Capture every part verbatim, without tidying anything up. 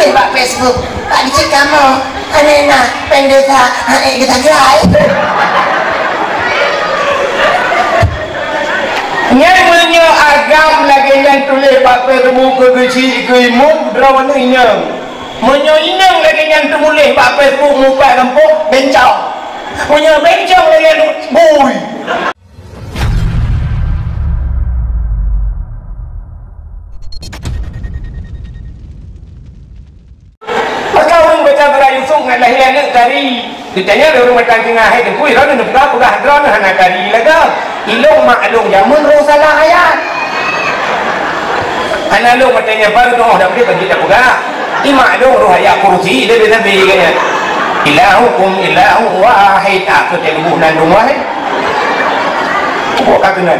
Bak Facebook, bak dicek kamoe, aneh na, péng desa, hai geutangggai. Nyan meunyoe agam lagèe nyan tuléh bak Facebook keu geuchik keu imum, droeneuh inong. Meunyoe inong lagèe nyan teumuléh bak Facebook mupat gampông, bencong. Meunyoe bencong lagèe nyan, bui. Maka ureueng baca surah Yusuf ngon lahé aneuk kari. Geutanyong lé ureueng mantong teungoh, "Hai Teungku, droeneuh neupeugah-peugah droeneuh hana kari lagèe. Ilôn maklum jameun roh salah ayat." Hana lôn mantong nyan baru tu'oh dak peue bagi tapeugah. Imaklum roh ayat kursi lé nabi geuh nyan. "Ilahukum ilahu wahid." Ah, keu teuh leubeh nan dong wahid. Kok ka keunan?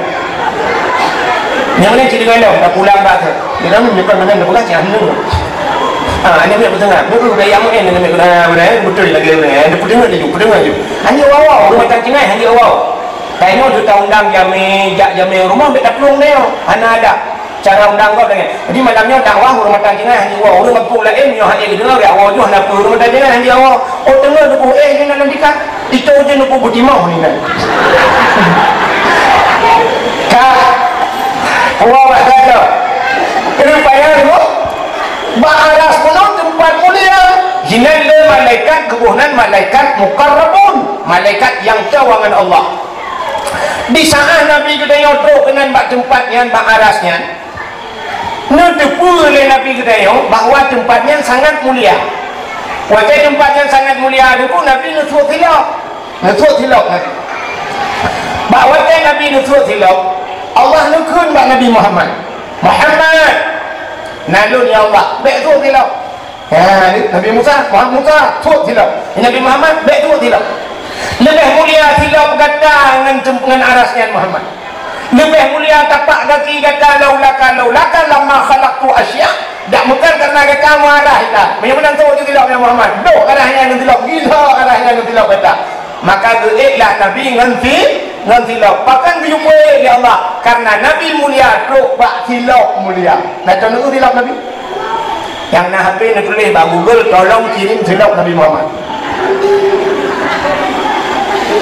Nyang laén cit deungon lom, ka pulang bak keu. Di dalam nyeukon meunan, dah peugah cit hana. Ah, hana miet peuteungoh. Beutôi, dah yang meu'en, hana miet peuteungoh, beutôi lagèe nyan. Dia peuteungoh laju, peuteungoh laju. Hana awai, ureueng mantong teungoh, hana awai. Tanyoe tu taundang jamé, jak jamé rumoh, bèk taplueng nyoe. Hana ada. Cara undang gob lagèe. Jadi malam nyoe dakwah ureueng mantong teungoh, hana awai. Ureueng gampông laén nyoe hana geudeungoe, awai nyoe hana peue, ureueng mantong teungoh, hana awai. Oh, teungoh tu, eh, nyoe lam dikat. Itu je nuku beutimah ni kan. Ka. Wah, bak gata. Rupanya tu, bak aras pun teumpat mulia. Jinan lé malaikat, geuboh nan malaikat muqarrabun, malaikat nyang teuh ngon Allah. Di saat Nabi geutanyoe trok keunan bak teumpat nyan, bak aras nyan, neuteupeue lé Nabi geutanyoe bahwa teumpat nyan sangat mulia. Watèe teumpat nyan sangat mulia, Teungku, Nabi neusok silop. Neusok silop Nabi. Bak watèe Nabi neusok silop, Allah neukheun bak Nabi Muhammad, "Muhammad, na lôn ya Allah, bèk sok silop." Ya, Nabi Musa, "Muhammad Musa, sok silop." Nabi Muhammad, "Bèk sok silop." Leubeh mulia silop gata ngon tem-, ngon aras nyan Muhammad. Leubeh mulia tapak gaki gata, "Laulaka, laulaka lama khalaqtu asya." Dak meukan karena gata meuaras gata. Meunyoe meunan tu silop ya Muhammad. Doh aras nyan ngon silop, gila aras nyan ngon silop gata. Maka geuék lah Nabi ngon si-, ngon silop. Pakon geuyue peuék lé Allah? Karena Nabi mulia trok bak silop mulia. Nah, contoh silop Nabi. Nyang na H P neutuléh bak Google, "Tolong kirim silop Nabi Muhammad."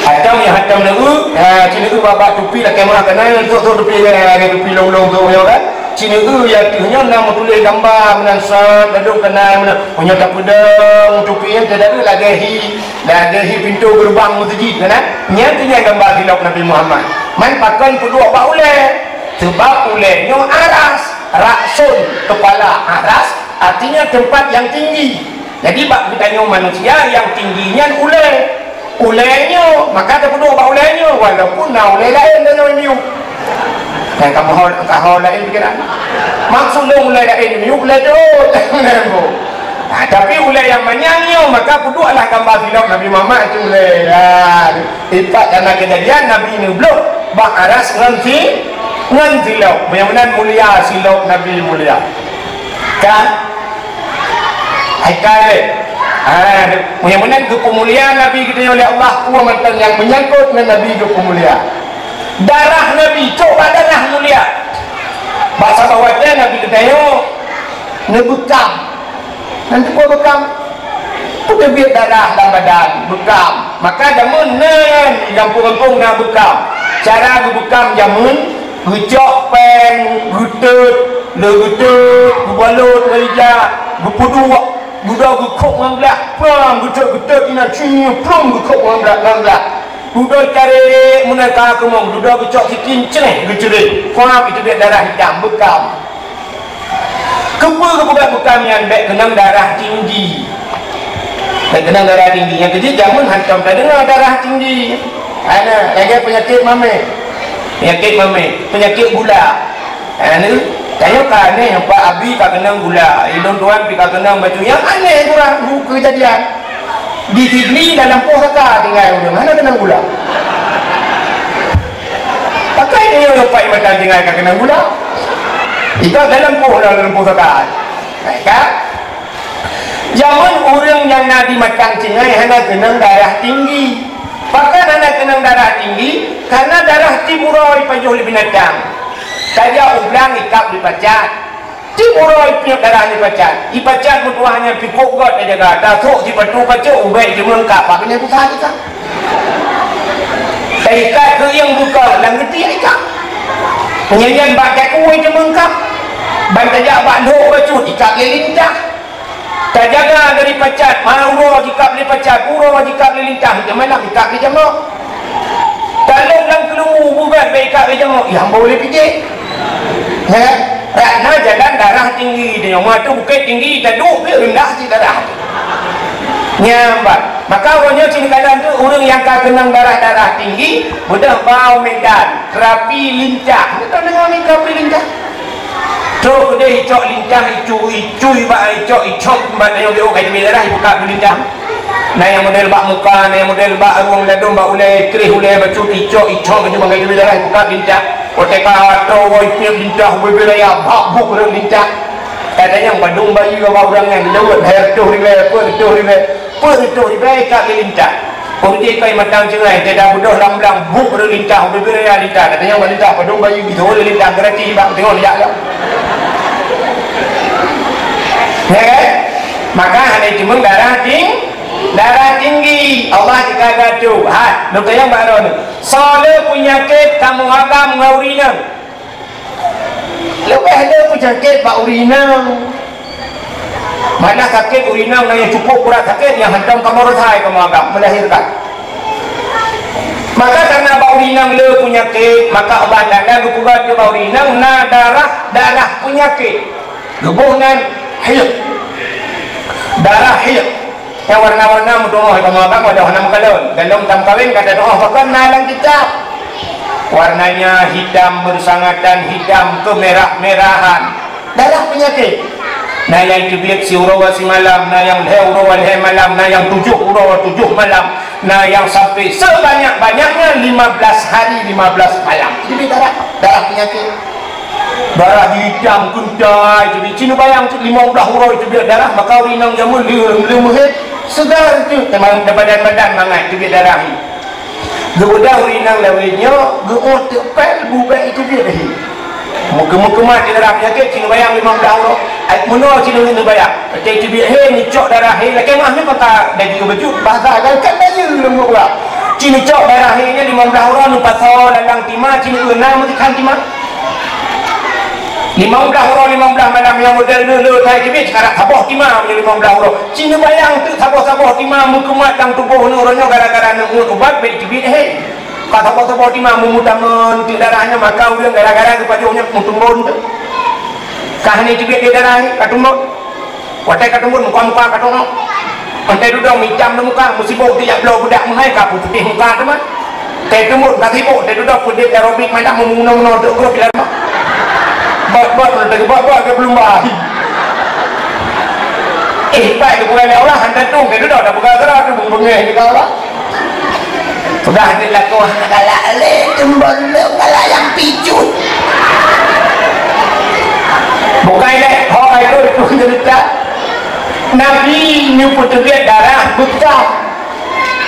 Hatam nyang hatam neu, ha, ci neu bak, bak tupi lakèe meuah keunan, tok-tok tupi, ha, tupi long-long tu, ya kan? Ci neu ya tu nyoe na meutuléh gamba meunan sat, ladôm keunan meunan. Meunyoe tapeudong tupi nyan teudaru lagèe hi, lagèe hi pintoe geureubeung meuseujid kan? Nyan tu nyan gamba silop Nabi Muhammad. Man pakon peuduek bak ulèe? Sebab ulèe nyoe aras, ra'sun, kepala aras, artinya tempat yang tinggi. Jadi bak geutanyoe manusia nyang tinggi nyan ulèe. Ulèe nyoe, maka tapeuduek bak ulèe nyoe, walaupun na ulèe laén tanyoe miyueb. Nyang ka meuhôi, ka hôi laén pikiran. Maksud lôn ulèe laén miyueb, ulèe jeuet. Ha, tapi ulèe nyang manyang nyoe, maka peudueklah gamba silop Nabi Muhammad tu ulèe. Ya, ipat karena kejadian Nabi neubloh bak aras ngon si-, ngon silop. Meunyoe meunan mulia silop Nabi mulia. Kan? Hai kai lé. Ha, meunyoe meunan geupeumulia Nabi geutanyoe lé Allah, peue mantong nyang meunyangkot ngon Nabi geupeumulia. Darah Nabi, cok bak darah mulia. Bak saboh watèe Nabi geutanyoe neubeukam. Nan teupeue beukam? Peuteubiet darah lam badan, beukam. Maka jameun nan di gampông-gampông na beukam. Cara geubeukam jameun, geucok péng, geutot, lé geutot, geubalot ngon ija, geupeuduek, dudoe geukhok ngon glah, prang geutot-geutot inan, cing, prang geukhok ngon glah, ngon glah. Dudoe carek meunan ka keumong, dudoe geucok sikin, céh, geucélék, prang, itu dia darah itam, beukam. Keupeue geupeugah beukam nyan bèk keunong darah tinggi? Bèk keunong darah tinggi. Nyang keujeuet jameun hantom tadeungoe darah tinggi. Hana, lagèe peunyakét mamèh. Peunyakét mamèh, peunyakét gula. Hana, tanyoe ka aneh, Pak Abi ka keunong gula. Ilôn tuan pi ka keunong bacut. Nyang aneh tu lah bu keujadian. Di Sydney dalam poh saka tinggai ureueng, hana keunong gula. Pakai dia nyang leupah mata tinggai ka keunong gula. Itu dalam poh, dalam poh saka. Baik, kan? Jameun ureueng nyang na di mantong tinggai hana keunong darah tinggi. Pakon hana keunong darah tinggi? Karena darah tiep uroe pajoh lé binatang. Tajak u blang ikab dipacat. Cit uroe ipiep darah lé pacat. Ipacat meutuah nyan pikôk göt tajaga. Tasôk sipatu pacok ubé jeumeungkap. Bak binéh susah kita. Taikat keuieng bukon lam geutiek ikat. Nyan bak takue jeumeungkap. Ban tajak bak lhok bacut ikat lé lintah. Tajaga dari pacat, ma uroe jikab lé pacat, uroe jikab lé lintah, jeumalam jikab lé jamok. Taleueng lam keuleumu bugat bèk ikab lé jamok, nyang boleh pijéh. Ya, rot na jalan darah tinggi, di nyoe tu bukét tinggi, taduek pih reundah cit darah. Nyan ban. Maka uroe nyoe cit kalon tu ureueng nyang ka keunong darah-darah tinggi, beudôh bak u Medan, terapi lintah. Beutôi deungoe terapi lintah? Trok deh icok lintah, icui, icui bak icok, icok bak tanyoe B O ka jeuet darah, ibuka lintah. Na nyang model bak muka, na nyang model bak rueng ladôm, bak ulèe, kreh ulèe, bacut icok, icok bak jeuet darah, ibuka lintah. Watèe ka trok woe ipiep lintah, bubé raya, bak buk rot lintah. Kadang nyang padum bayeue bak ureueng nyan, jaweueb hai reutôh ribèe, peuet reutôh ribèe, peuet reutôh ribèe ka lé lintah. Peureuti kai matang ceungai, teuda beudôh lam blang, buk rot lintah, bubé raya lintah. Kadang nyang bak lintah padum bayeue, jiteu'oh lé lintah, gratis bak teungoh jak lom. Ya kan? Maka hana jiteumeung darah ting-, darah tinggi. Allah jikaga tu. Ha, lôn tanyong bak droeneuh. Soe le peunyakét kamoe agam ngon ureueng inong? Leubeh le peunyakét bak ureueng inong. Mana sakét ureueng inong na nyang cukup brat sakét nyang hantom kamoe rasai kamoe agam melahirkan. Maka karena bak ureueng inong le peunyakét, maka Allah Taala geupeugah keu bak ureueng inong na darah, darah peunyakét. Geuboh nan haid. Darah haid. Nyang warna-warna meutu'oh kamoe agam, wadah hana meukalon. Golom tameukawen ka tatu'oh pakon na lam kitab. Warnanya hitam bersangatan hitam kemerah-merahan. Darah penyakit. Na nyang teubiet siuroe simalam, na nyang lhèe uroe lhèe malam, na nyang tujoh uroe tujoh malam, na nyang sampai sebanyak-banyaknya lima belas hari lima belas malam. Jadi darah, darah penyakit. Darah hitam keuntai, jadi cit neubayang cit limong blaih uroe teubiet darah, maka ureueng inong jameun le-, le-, meuhét, segar cit, teuma badan-badan mangat teubiet darah. Geubeudôh ureueng inong lawét nyoe, geuôh teuk pèl bubèe teubiet hi. Meukeumah-keumah di darah penyakit, cit neubayang limong blaih uroe. Ai meunoe cit neubayang. Watèe teubiet he, neucok darah he, lakèe meu'ah nyoe maka daging bacut, bahasa kan, kan daging leumbut urat. Cit neucok darah he nyan limong blaih uroe, neupasoe lam tima, cit neu'eu na meutikhan tima. Limong blaih uroe, limong blaih malam nyang model le-le that teubiet, sikarat saboh tima meunyoe limong blaih uroe. Cit neubayang teuk saboh-saboh tima meukeumah lam tuboh neuh uroe nyoe gara-gara neu'eu ubat bèk teubiet he. Ka saboh-saboh tima meumutameun teuk darah nyan, maka ureueng gara-gara geupajoh nyan meutumbon teuk. Ka hana teubiet lé darah nyan, ka tumbon. Watèe ka teumbon muka-muka ka tongok. Watèe dudoe meuitam di muka, meusibok di jak bloe beudak meuhai ka peuputéh muka teuma. Watèe teumbon ka sibok, watèe dudoe peudeh aerobik mantap meumeunoe-noe dok grob di dalam. Bot-bot, watèe bot-bot ka beulumba. Eh, baik geupeugah lé Allah, hana tueng, watèe dudoe tapeugah keudroe, beungéh di Allah. Peugah di lakoe hana galak lé, teumbon lé galak nyang picut. Bukai lé, ho ai lôn pun cerita. Nabi neupeuteubiet darah beukah.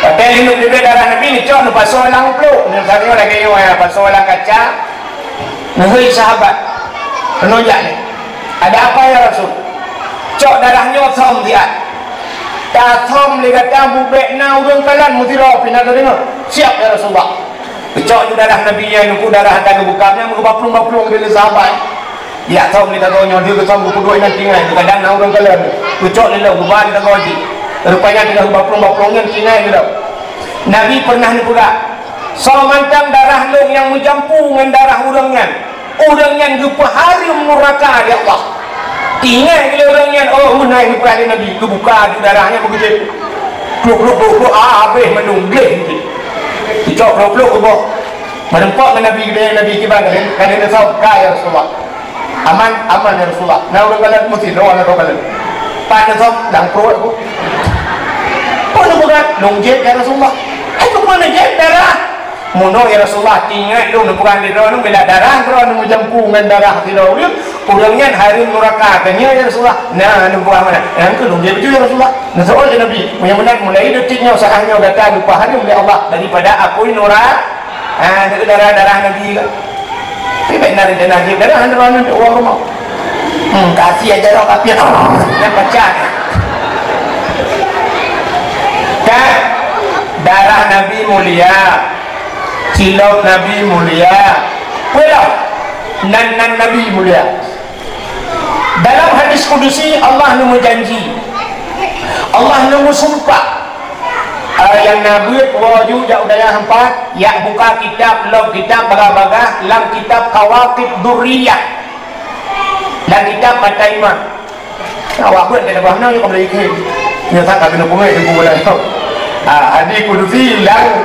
Watèe neupeuteubiet darah Nabi neucok neupasoe lam pluek. Misalnya lagèe nyoe ya, pasoe lam kaca. Neuhôi sahabat, keunoe jak lé. Ada apa ya Rasul? Cok darah nyoe thom siat. Tathom lé gata bubèe na ureueng kalon meusidroe pih na teudeungoe. Siap ya Rasulullah. Geucok ju darah Nabi nyan, nungku darah ata geubukam nyan meugeubaplueng-baplueng lé sahabat. Jak thom lé gata nyoe, dia geuthom geupeuduek nyan tinggai, kadang na ureueng kalon. Geucok lé lom, geuba lé gata jih. Rupanya tinggai geubaplueng-baplueng nyan tinggai lé lom. Nabi pernah neupeugah, "Soe mantong darah lôn nyang meujampu ngon darah ureueng nyan, ureueng nyan geupeuhareuem nuraka lé Allah." Ingat lé ureueng nyan, oh, meunan geupeugah lé Nabi, geubuka ju darah nyan beugeucok. Pluk, pluk, pluk, pluk, ah, habéh mandum, gleh. Geucok pluk, pluk, geuboh. Meureumpok ngon Nabi, geutanyoe Nabi kiban, ka lheueh, ka lheueh neusoe, "Ka, ya Rasulullah." "Aman, aman, ya Rasulullah." Na ureueng kalon meusidroe, na ureueng kalon. Pat neusoe, lam pruet ku. Peue neupeugah, "Lôn jép, ya Rasulullah." Hai, peue neuh jép darah? "Meunoe, ya Rasulullah, ingat lôn neupeugah lé droeneuh, bila darah droeneuh meujampu ngon darah sidroe ureueng, ureueng nyan hareuem nuraka, ka nyoe, ya Rasulullah." Na neupeugah meunan. Nyang keu lôn jép beutôi, ya Rasulullah. Neusoe lé Nabi, "Meunyoe meunan, mulai detik nyoe, saat nyoe gata geupeuhareuem lé Allah daripada apui nura-, ah, darah-darah Nabi ka." Tapi bèk na rencana jép darah droeneuh untuk ureueng rumoh. Hmm, kasih aja dong, tapi nyang pacah. Kan? Darah Nabi mulia, cilok Nabi mulia, peue lom nan-nan Nabi mulia. Dalam hadis kudusi, Allah neumeujanji, Allah neumeusumpah. Ah, nyang na beuet woe ju jak u dayah empat, jak buka kitab, lom kitab bagah-bagah, lam kitab Kawakib Durriyah. Lam kitab Mata Imam. Awak beuet keu tabah na, nyoe ka mulai ikheun. Nyoe that ka keuneuk pungai teungku bulan nyoe. Ah, hadis kudusi lam,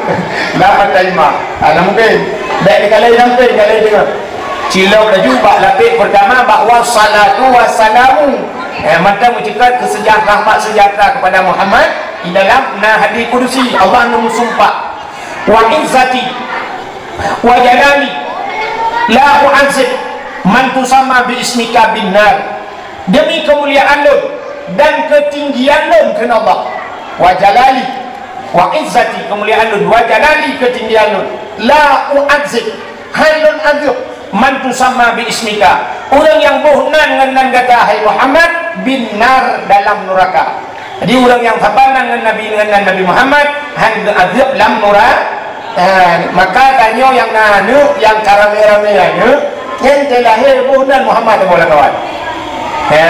lam Mata Imam. Ah, na mungkin. Bèk dikalai sampai, dikalai deungö. Cilok laju bak lapék pertama, bak wassalatu wassalamu. Eh, mantong meuceukat keu seujah-, rahmat sejahtera kepada Muhammad di dalam na hadis kudusi, Allah neumeusumpah. Wa izzati wa jalali la u'adzib man tusamma bi ismika bin nar. Demi keumuliaan lôn dan keutinggian lôn, kheun Allah. Wa jalali, wa izzati, keumuliaan lôn, wa jalali, keutinggian lôn, la u'adzib, han lôn azeueb, man tusamma bi ismika, ureuëng nyang boh nan ngon nan gata, hai Muhammad, bin nar, dalam nuraka. Jadi, ureuëng nyang saban nan ngon Nabi, ngon nan Nabi Muhammad, han geuazeueb lam nura-, eh, maka tanyoe nyang na aneuk, nyang ka ramé-ramé aneuk, nyan teulahé boh nan Muhammad, boh lakawan. Ha.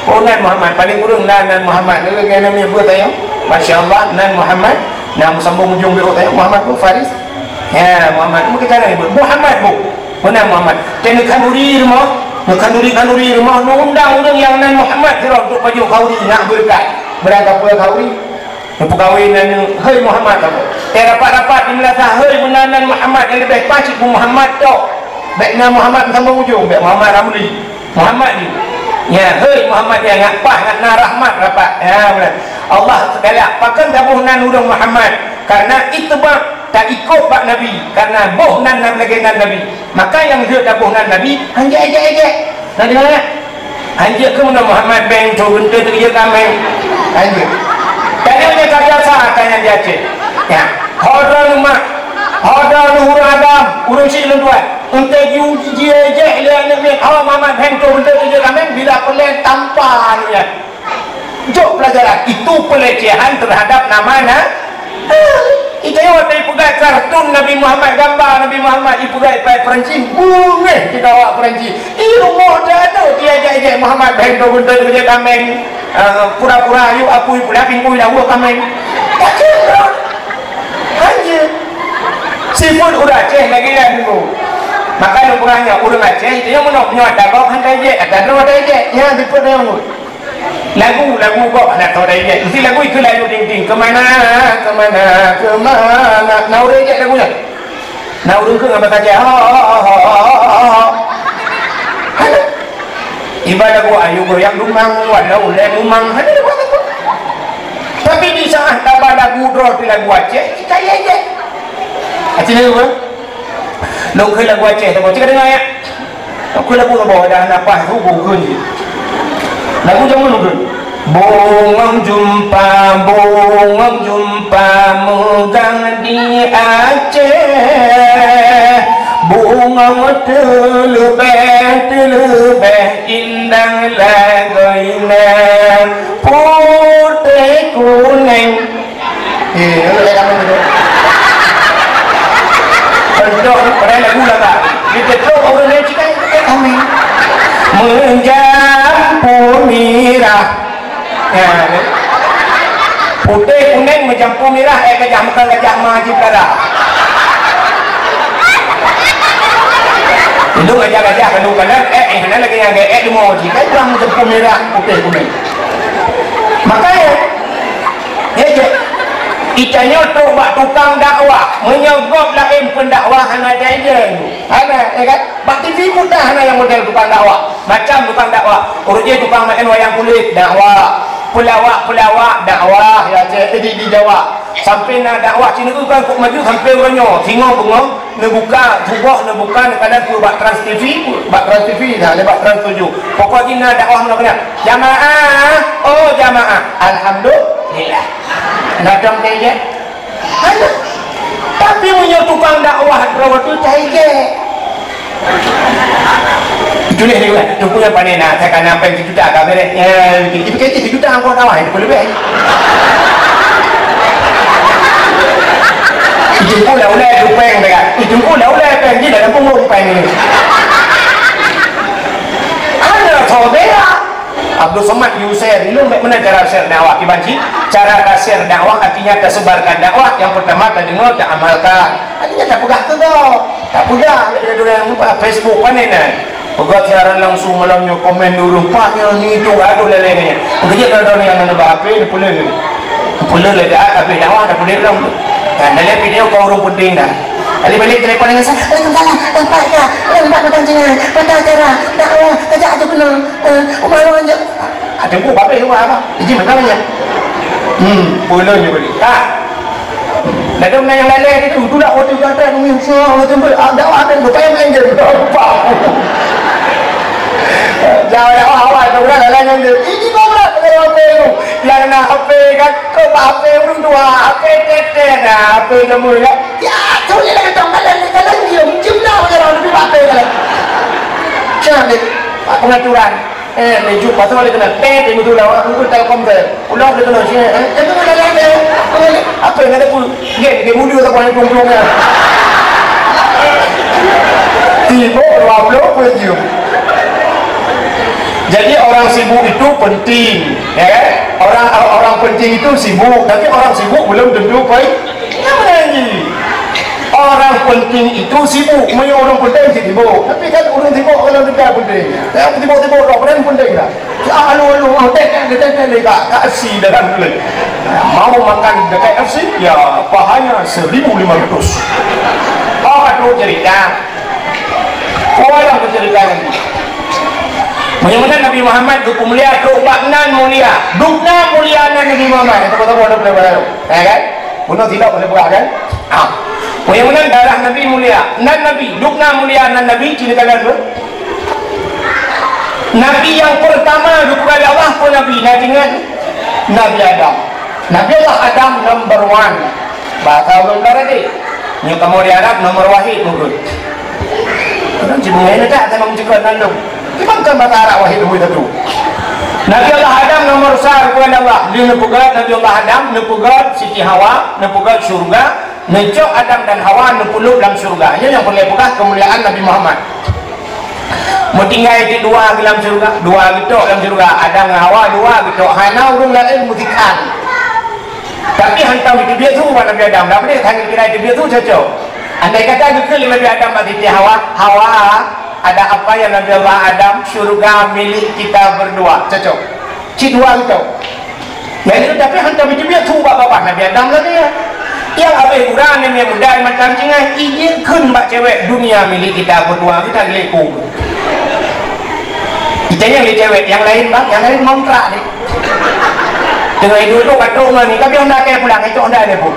Boh nan Muhammad, paling kureueng na nan Muhammad. Lagèe nan miet beuet tanyoe. Masya Allah, nan Muhammad. Nah, meusambông ujông biru tanyoe, Muhammad boh Faris. Ya, Muhammad. Meukeusada ibu. Muhammad, Bu. Meunan Muhammad. Teuh neukhanduri rumoh, neukhanduri-khanduri rumoh, neuundang ureueng nyang nan Muhammad sidroe untuk pajoh khanduri, nak beureukat. Beurangkapeue khanduri? Neupeukawen aneuk, "Hei Muhammad," kamoe. Teuh rapat-rapat di meulasah, "Hei, meunan nan Muhammad nyang leubeh paih cit, Bu Muhammad tok. Bèk na Muhammad meusambông ujông, bèk Muhammad Ramli." Muhammad nyoe. Ya, hei Muhammad, ya, ngat paih, ngat na rahmat rapat. Ya, beuna. Allah Taala, pakon taboh nan ureueng Muhammad? Karena ittiba, taikot bak Nabi. Karena boh nan, nan lagèe nan Nabi. Maka nyang jeuet taboh nan Nabi, hanjeuet èjek-èjek. Na deungö nyan? Hanjeuet keu meunan Muhammad beng, tho beunte teukeujot kaméng. Hanjeuet. Tanyoe nyan ka biasa, ka nyan di Aceh. Ya. Ho droeneuh mak, ho droeneuh ureueng agam, ureueng syiek lôn tuan. Eunteuk jiôh jijak lé aneuk miet, "Ho Muhammad, hèng tho beunte teukeujot kaméng," bila peureulèe tampa aneuk nyan. Jok peulajaran, itu pelecehan terhadap nama na-, eh, itu nyang watèe ipeugèt kartun Nabi Muhammad, gamba Nabi Muhammad, ipeugèt pakai Perancis, beungèh teuh awak Perancis. Ih, rumoh teuh aneuk, diajak-ajak Muhammad, hèng tho beunte teukeujot kaméng. Eh, pura-pura ayue apui pula pingui dah ueh kaméng. Takheun droe. Hanjeuet. Sifeuet ureueng Aceh lagèe nyan dulu. Maka lôn peugah nyoe, ureueng Aceh, itu nyang meunoe, nyoe ata gob han tajak, ata droe tajak. Nyan sifeuet nyoe. Lagu, lagu gob hana tho tajak. Meusti lagu ikheun lagu ding-ding. Kemana, kemana, kemana. Na ureueng jak lagu nyan. Na ureueng kheun ngon bahasa Aceh. Ho, ho, ho. Hana. Iba lagu ayu goyang lumang, walau ulèe mumang. Hana lagu apa-apa. Tapi di saat taba lagu droe teuh lagu Aceh, kita ye-ye. Aceh ni apa? Lôn kheun lagu Aceh, tapi cik dengar ya. Aku lagu apa? Dah nafas tu, aku kheun je. Lagu zaman dulu. Bungong jumpa, bungong jumpa, meugah di Aceh. Bungong teuleubeh, teuleubeh indah lagoina, putéh kunéng. Eh, lagu lain kamu tu. Contoh, padahal lagu lah, Kak. Dia cocok orang lain cakap, eh, kami. Meujampu mirah. Ya, kan? Putéh kunéng meujampu mirah, eh, gajah, bukan gajah ma jipara. Itu gajah-gajah kalau kanan, eh, eh, mana lagi yang, eh, lima ji. Kan kurang meujampu mirah, putéh kunéng. Makanya, ya, ya. Itanyoe trok bak tukang dakwah. Meunyoe gob laén pendakwah hana jai jeng. Hana, ya kan? Bak T V pun dah hana nyang model tukang dakwah. Macam tukang dakwah. Ureueng jih tukang maén wayang kulét, dakwah. Peulawak-peulawak, dakwah, ya, cek, eh, di, di Jawa. Sampai na dakwah Cina tu kan kok maju sampai uroe nyoe. Singoh beungoh, neubuka, suboh neubuka, neukala tu bak Trans T V, bak Trans T V dah, lé bak Trans tujuh. Pokok jih na dakwah meunan. Jamaah, oh jamaah. Alhamdulillah. Ladang deh, ya. Hana. Tapi meunyoe tukang dakwah droe tu cai gèk. Tuléh di luwa, "Teungku nyang pané na, saya kana péng sijuta ka beureh." Eh, ipike cit sijuta angkot awai, itu leubeh. Itu pun dah ulai tu péng dah. Itu pun dah ulai péng, dia dah punggong péng ni. Ana saudara. Abdul Somad Yusuf, ilmu bagaimana cara share dakwah kiban cit? Cara ka share dakwah artinya tersebarkan dakwah yang pertama terdengar, diamalkan. Artinya tak peugah tu tau. Tak peugah, ada orang Facebook pané na. Peugah siaran langsung malam nyoe, komen di ureueng, "Pak, nyoe ni tu, aduh, leleng nyoe." Beujeuet droe-droe nyang na bak H P, dipeuleueh. Dipeuleueh lé dak, habéh dakwah, dak peudeh lom. Nah, dalam video kau ureueng penting dah. Balik-balik telepon dengan saya, "Waalaikumsalam, eh, Pak, ya, eh, Pak, macam cina, patah cara, dakwah, kejak aja kena, eh, umat orang je." Ada buku habéh rumah apa? Jadi mana banyak? Hmm, boleh je boleh. Tak. Dah ada menang yang lalai dia tu, tu dah waktu kata, ni, semua orang tu, ah, dah ada, lupa yang main game. Lupa. Dah ada awal, tu orang lalai main game. Ini kau berat, kau H P tu. Yang nak H P kan, kau H P ureueng tua, H P teteh dah, H P lama kan. Ya, tu je lah kata, kalau, kalau dia, macam mana orang lebih H P kalau. Macam ni, pengaturan. Eh, laju, pasal dia kena teh, dia betul lah, orang tu Telkomsel. Ulah dia kena, sini, eh, eh, tu dah ada, eh, apa yang ada pun? Game, game muda tak boleh tunggu-tunggu, ya. Tiba dua puluh pun jam. Jadi, orang sibuk itu penting, ya kan? Orang, orang penting itu sibuk, tapi orang sibuk belum tentu baik. Kenapa lagi? Orang penting itu sibuk, meunyoe ureueng penting sibuk. Tapi kan ureueng sibuk kalau tidak penting. Yang sibuk-sibuk orang penting dah. Ya, alu-alu, oh, tek, tek, tek, tek, tek, tek, kat si dalam ni. Mau makan dekat F C, ya, pahanya seribu lima ratus. Oh, aduh, cerita. Oh, yang bercerita lagi. Meunyoe Nabi Muhammad geupumulia, trok bak nan mulia. Dum nan mulia nan Nabi Muhammad. Teuka-teuka ada boleh baru. Ya kan? Bunoe silap boleh buka kan? Ah. Meunyoe nan darah Nabi mulia. Nan Nabi. Dum nan mulia nan Nabi. Cina kalian tu. Nabi yang pertama geupeubuet lé Allah pun Nabi, na ingat? Nabi Adam. Nabi Allah Adam number one. Bahasa ureueng Arab tadi. Nyoe kamoe di Arab nomor wahid mungkin. Ureueng cibungai ni tak sama mencekot nandung. Cuma bukan bahasa Arab wahid nombor satu. Nabi Allah Adam nomor sa bukan Allah. Dia neupeugah Nabi Allah Adam, neupeugah Siti Hawa, neupeugah syurga, neucok Adam dan Hawa neupeuleub lam syurga. Nyoe nyang peureulée peugah keumuliaan Nabi Muhammad. Meutinggai cit dua di lam syurga, dua geutok lam syurga. Adam ngon Hawa dua geutok. Hana ureueng laén meusikan. Tapi hantom itu biasa bak Nabi Adam. Dak boleh hana kira itu biasa cocok. Andai kata geukheun lé Nabi Adam bak Siti Hawa, "Hawa, ada apa yang Nabi Allah Adam, syurga milik kita berdua." Cocok. Cit dua geutok. Jadi, tapi hantom itu biasa bak babah Nabi Adam tadi, ya. Yang habéh urang ni, yang muda, macam cinggai, izin kheun bak cewek, "Dunia milik kita berdua, kita geliku." Kita yang di cewek, yang lain, bang, yang lain ngontrak ni. Tengah hidup tu, kata rumah ni, tapi honda kaya pulang, itu honda dia pun.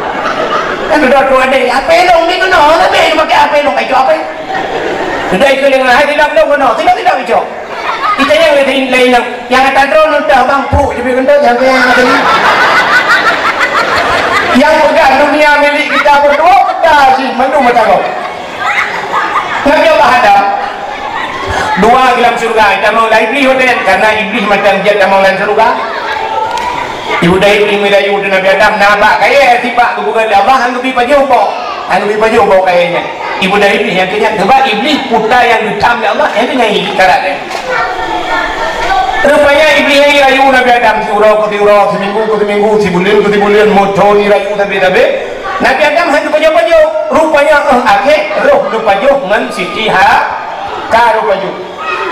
Kan sudah tu ada, apa elong ni kena, tapi dia pakai apa elong, itu apa? Sudah itu dengan hai, tidak, tidak kena, tidak, tidak, itu. Kita yang lain, lain yang, yang kata drone, entah bang, puk, jadi kena, yang kaya yang kata ni. Yang pegang dunia milik kita berdua, kita sih, mandum mata kau. Nabi Allah Adam, dua di lam syurga, tamong lam Iblis hotel, karena Iblis mantong jeuet tamong lam syurga. Ibu dah Iblis meurayu di Nabi Adam, na bak kayèe sifat geupeugah lé Allah, han geubi pajoh bok, han geubi pajoh bok kayèe nyan. Ibu dah Iblis nyang keu nyan, sebab Iblis puta nyang geutam lé Allah, nyang keu nyan ikat nyan. Rupanya Iblis nyang rayu Nabi Adam, siuroe keu siuroe, siminggu keu siminggu, sibuleuen keu sibuleuen, meuthon rayu sabe-sabe. Nabi Adam han geupajoh-pajoh. Rupanya, eh, akhé roh geupajoh ngon Siti Ha-, ka geupajoh.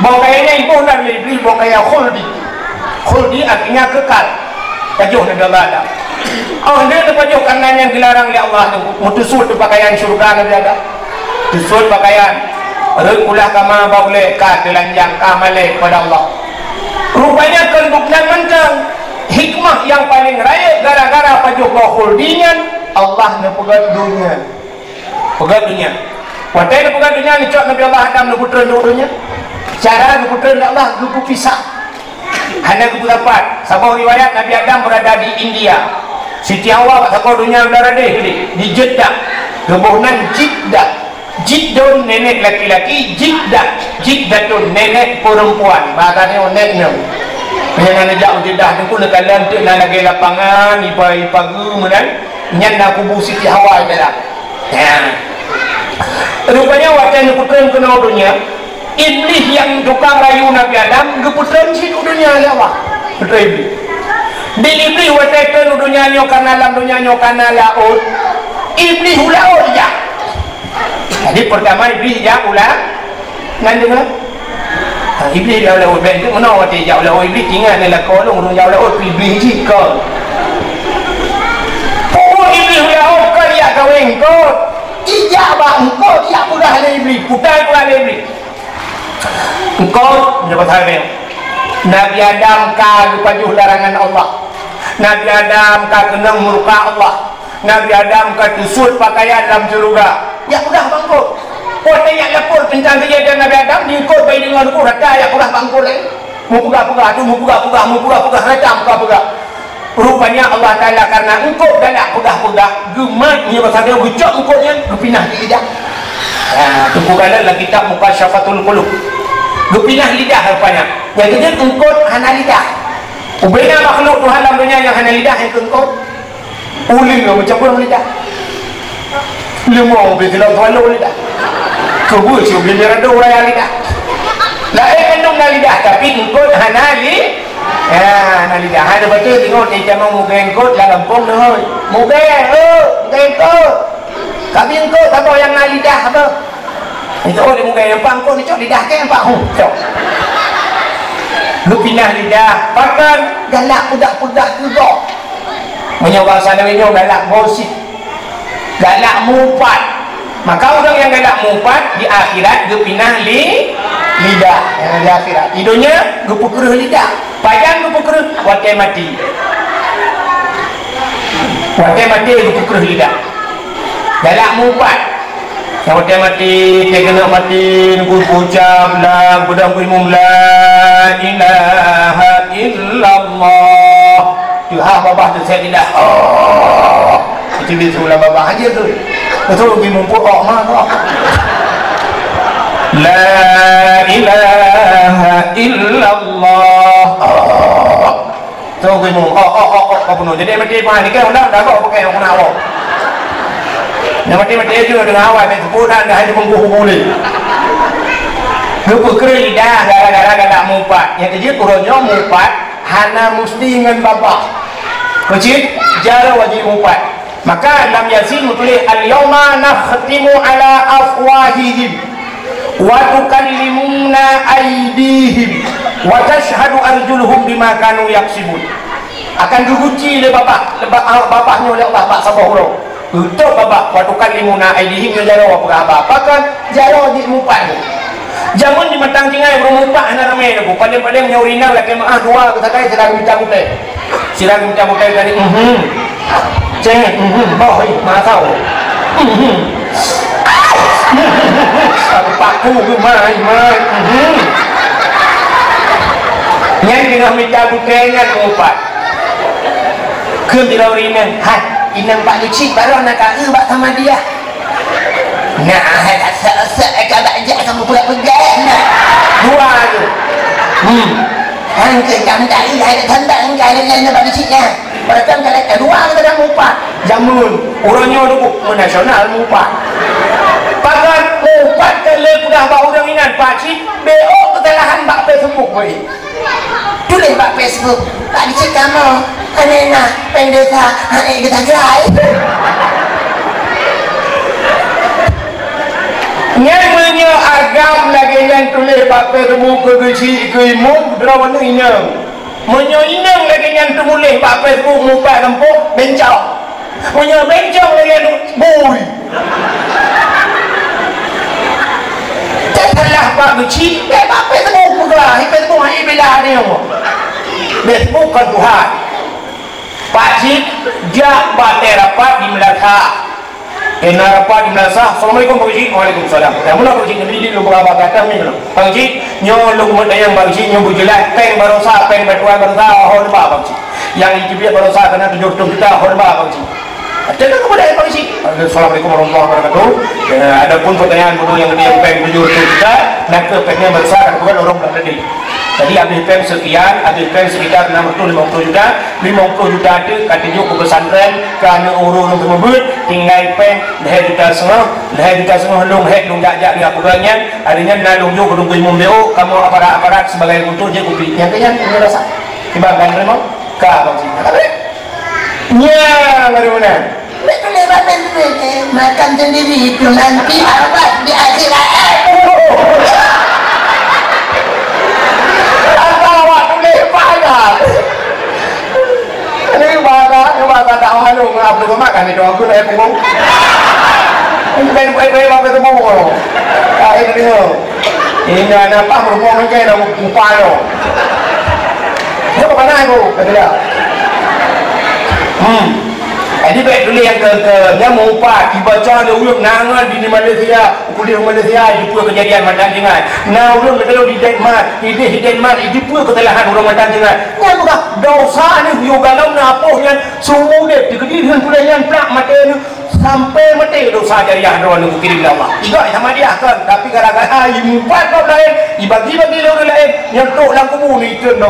Bok kayèe nyan iboh na lé Iblis, bok kayèe khuldi. Khuldi artinya kekal. Pajoh Nabi Allah Adam. Oh, dia terpajoh karena yang dilarang oleh Allah tu. Mutusut tu pakaian syurga Nabi Adam. Tusut pakaian. Rot kulah kama bak ulèe ka teulanjang, ka malèe kepada Allah. Rupanya kon bukan mantong. Hikmah yang paling rayeuk gara-gara pajoh bak khuldi nyan, Allah neupeugöt dunia. Peugöt dunia. Watèe neupeugöt dunia, neucok Nabi Allah Adam neupeutreun di dunia. Cara neupeutreun lé Allah geupeupisah. Hana geupeusapat. Saboh riwayat Nabi Adam beurada di India. Siti Hawa bak saboh dunia udara deh di Jeddah. Geuboh nan Jiddah. Jiddatun nenek laki-laki, jiddah, jiddatun nenek perempuan. Bahasa nyoe nek nyoe. Meunyoe na neujak u Jeddah teungku, neukalon teuk na lagèe lapangan, ipa-ipa geu meunan, nyan na kubu Siti Hawa di dalam. Ya. Rupanya watèe neupeutrön keunoe donya, Iblih nyang tukang rayu Nabi Adam geupeutrön cit u donya lé Allah. Peutrön Iblih. Di Iblih watèe trön u donya nyoe kana lam donya nyoe kana laôt, Iblih u laôt jak. Jadi, pertama Iblih jak u la-, nan deungoe. Ha, Iblih jak u laôt, bèk meunoe watèe jak u laôt, Iblih ingat lé lakoe lôn, ureueng jak u laôt, Iblih jih kon. Peue Iblih u laôt kon jak kawén kon. Ijak bak eungkôt, jak peugah lé Iblih, peue peugah lé Iblih. Eungkôt, meunyoe basa Arab, Nabi Adam ka geupajoh larangan Allah. Nabi Adam ka keunong murka Allah. Nabi Adam ka teusut pakaian lam syeuruga. Jak peugah bak eungkôt. Watèe jak lapor teuntang keujadian Nabi Adam, di eungkôt bak deungoe eungkôt rata jak peugah bak eungkôt laén. Meupeugah-peugah tu, meupeugah-peugah, meupeugah-peugah, rata meupeugah-peugah. Rupanya Allah Taala karena eungkôt galak peugah-peugah, geumat nyoe basa Arab geucok eungkôt nyan, geupinah di lidah. Ha, teungku kalon lam kitab Mukasyafatul Qulub. Geupinah lidah rupanya. Nyang keujeuet eungkôt hana lidah. Ubena makhluk Tuhan lam donya nyang hana lidah nyang keu eungkôt. Ulèe ngon meucabeueng lidah. Leumo ubé silop swallow lidah. Keubeue si ubé mirado raya lidah. Laén mandum na lidah, tapi eungkôt hana li-, ya, hana lidah. Hana beutôi deungoe teuka meugai eungkôt lam gampông deungoe. Meugai, oh, meugai eungkôt. Tapi eungkôt saboh nyang na lidah apa? Itu oh, dia meugai nampak eungkôt ni cok lidah ke nampak. Huh, cok. Geupinah lidah, pakon galak peugah-peugah keu gob. Meunyoe basa Indonesia nyoe galak gosip, galak mupat. Maka ureueng nyang galak mupat di akhirat geupinah li-, lidah. Ya, di akhirat. Di donya geupeukreuh lidah. Pajan geupeukreuh? Watèe maté. Watèe maté geupeukreuh lidah. Galak mupat. Nyang watèe maté, teuh keuneuk maté, neugeuh ucab la, peudong keu imum, "La ilaha illallah." Teuhah babah teuh sét lidah. Oh. Keucuali sebelah babah aja tu. Betul keu imum pun, oh, ma, oh. "La ilaha illallah." Oh. Tunggu mu. Oh, oh, oh, oh, oh, bunoe. Jadi, meuti pah ni kan, udah, udah, kok pakai, aku nak awak. Yang mati-mati aja dengan awak, main sepuluh dan dah ada bungkuh bubule. Geupeukreuh lidah gara-gara galak mupat. Nyang keujeuet uroe nyoe mupat hana musti ngon babah. Keucit, jaroe wajéb mupat. Maka lam Yasin meutuléh, "Al-yauma nakhtimu ala afwahihim." "Wa tukallimuna aidihim wa tashhadu arjuluhum bima kanu yaksibun." Akan geuguci lé babah, lé ba-, babah nyoe lé Allah bak saboh uroe. Eutôb babah, "Wa tukallimuna aidihim," nyoe jaroe peugah haba. Pakon? Jaroe jih mupat nyoe. Jameun di Matang Tinggai ureueng mupat hana ramé lagèe. Paléng-paléng nyoe ureueng inong lakèe meu'ah dua keu sagai, sira geumita gutèe. Sira geumita gutèe tadi, mhm. Cengeng, mhm. Boh, ih, masau. Mhm. Paku geumai, mai. Mhm. Nyan teungoh mita gutèe nyan mupat. Kheun sidroe ureueng inong, "Hai, inong Pak Lucik baroe na ka eu bak Samadiyah." Nah, hai rasa-rasa, eh, ka bak jak kamu peugah-peugah, nah. Dua tu. Hmm. Hang ke jam dari, hai tanda engkai dengan nyoe bak cik, nah. Pada kan kalau kedua kita dah mupat. Jameun, ureueng nyoe tu, oh, nasional mupat. Pakon mupat ke lé peugah bak ureueng inan, Pak Cik, B O kesalahan bak Facebook, weh. Tuléh bak Facebook, "Pak Cik kamoe, aneuk na, péng desa, aneuk geutagai." Nyan meunyoe agam lagèe nyan tuléh bak Facebook keu geuchik keu imum, droeneuh inong. Meunyoe inong lagèe nyan teumuléh bak Facebook mupat gampông, bencong. Meunyoe bencong lagèe nyan, bui. Teusalah bak geuchik, bèk bak Facebook peugah, Facebook hai bela nyoe. Facebook kon Tuhan. Pak Cik, jak bak rapat di meulasah. Kena rapat di meulasah. "Assalamualaikum, Pak Cik." "Waalaikumsalam." Dah mula Pak Cik, Nabi di lubang abang kata, "Amin." Pak Cik, nyoe lôn meutanyong Pak Cik, nyoe beujeulaih péng barosa, péng bantuan barosa, ho leubah Pak Cik. Nyang jiteubiet barosa keunan tujoh reutôh juta, ho leubah Pak Cik. Jaga kepada polisi. Assalamualaikum warahmatullahi wabarakatuh. Ya, adapun pertanyaan guru yang dia peng tujuh ratus juta, nak ke pengnya besar bukan orang dah tadi. Jadi habis peng sekian, habis peng sekitar enam ratus lima puluh juta, lima puluh juta tu kata juk ke pesantren, ke anak urus urus tersebut, tinggal peng lhèe juta setengah, lhèe juta setengah long hek long jak-jak dia aku banyak, adanya nak long juk ke tunggu imum B O, kamu aparat-aparat sebagai untuk je kupi. Yang kenyang punya rasa. Tiba kan terima? Ka abang sini. Apa dia? Nyang ada mana? Betul ya, Bapak, betul ya. Makan sendiri itu nanti abad di akhirat. Apa awak tulis banyak? Ini bahasa, ini bahasa dakwah lu, ngapa tu makan itu aku dah punggung. Bukan baik-baik apa tu punggung. Kain dia. Ini anak apa berhubung dengan kain aku upah lo. Siapa mana aku? Kata dia. Hmm. Jadi baik tulis yang ke, ke yang meupat dibaca lé ureueng nangan di Malaysia, kuliah Malaysia, di pue kejadian mantang jingat. Nah, ureueng kata di Denmark, di, di Denmark, di pue kesalahan ureueng mantang jingat. Nyan bukan dosa ni, yue galom na apoh nyan, seumur udép dikeudi deungon tuléh nyan plak maté ni, sampai maté dosa jariah droe ni kirim lé Allah. Iga sama dia kan, tapi gara-gara imupat kau lain, ibagi-bagi lé ureueng lain, nyan tok lam kubu ni ikut